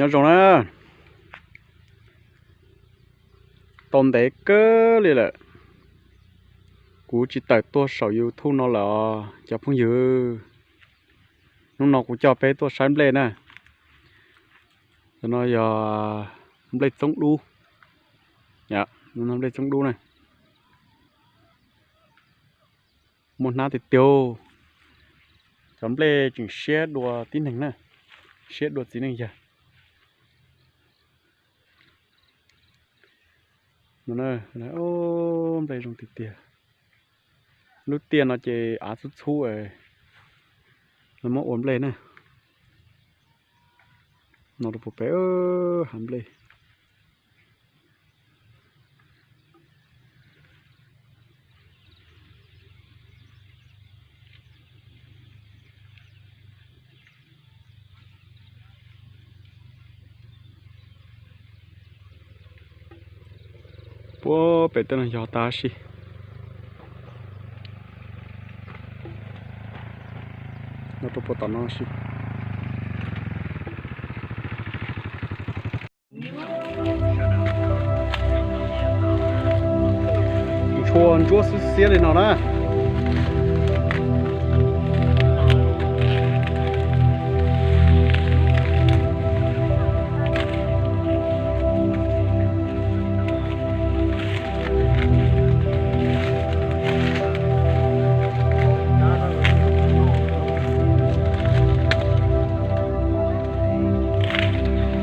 Nyob zoo na, tau ntev kawg li lawm, kuv tsis tawm tuaj saum YouTube no lawm os cov phooj ywg. Hnub no kuv coj peb tuaj saib nplej na. Cov no yog nplej txoob dub, nplej txoob dub na. Muaj hnab tiag tiag. Cov nplej tseem siab dua tib neeg na, siab dua txiv neej yawg. Nplej zoo tiag tiag. Lub tiaj no ces av txhub txhub, lawv muab ua nplej na. No rau puag pem hav nplej. Puag pem tej no yog tas si. No rau puag tom no si. Ntshua ntsuab xwb xiab li no na.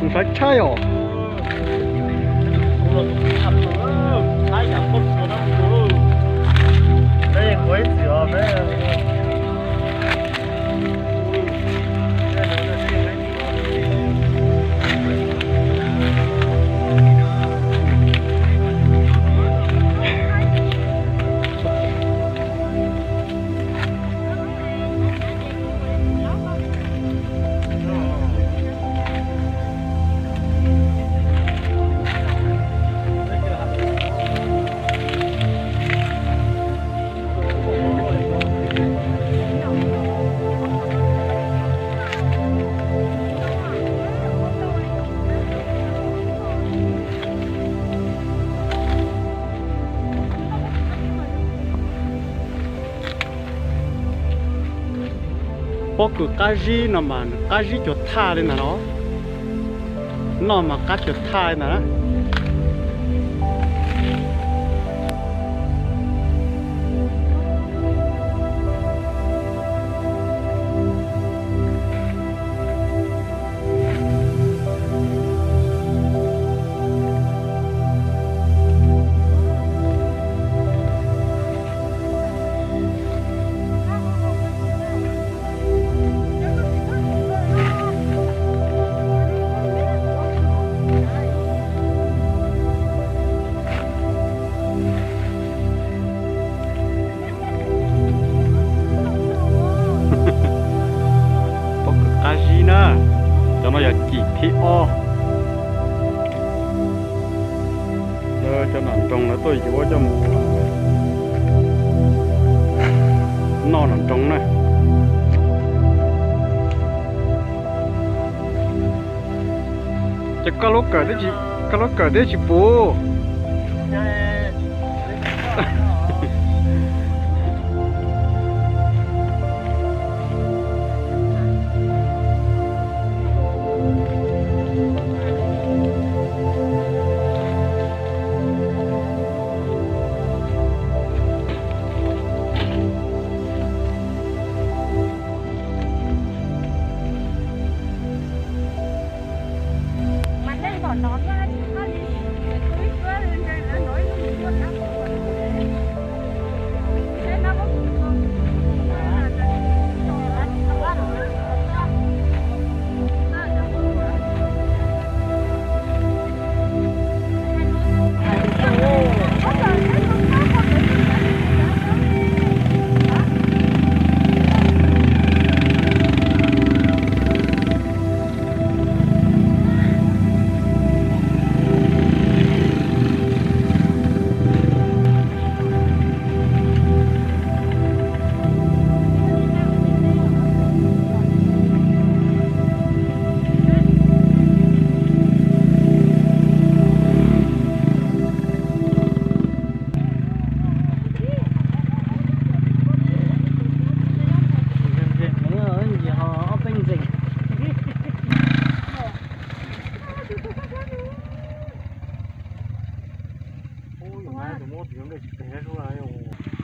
Ntshai tshaj os. Pob kws qab zib no mas qab zib cuag thaj li ntag no. Noj mas qab cuag thaj li ntag na. Pob kws qab zib na, cov no yog cim thib ob. Cov nom nroog lawv tuaj yuav coj mus noj nom nroog na. Ces koj lub kawm twb tsis puv. Tus muab tus yuav nplej tsis pes lawm.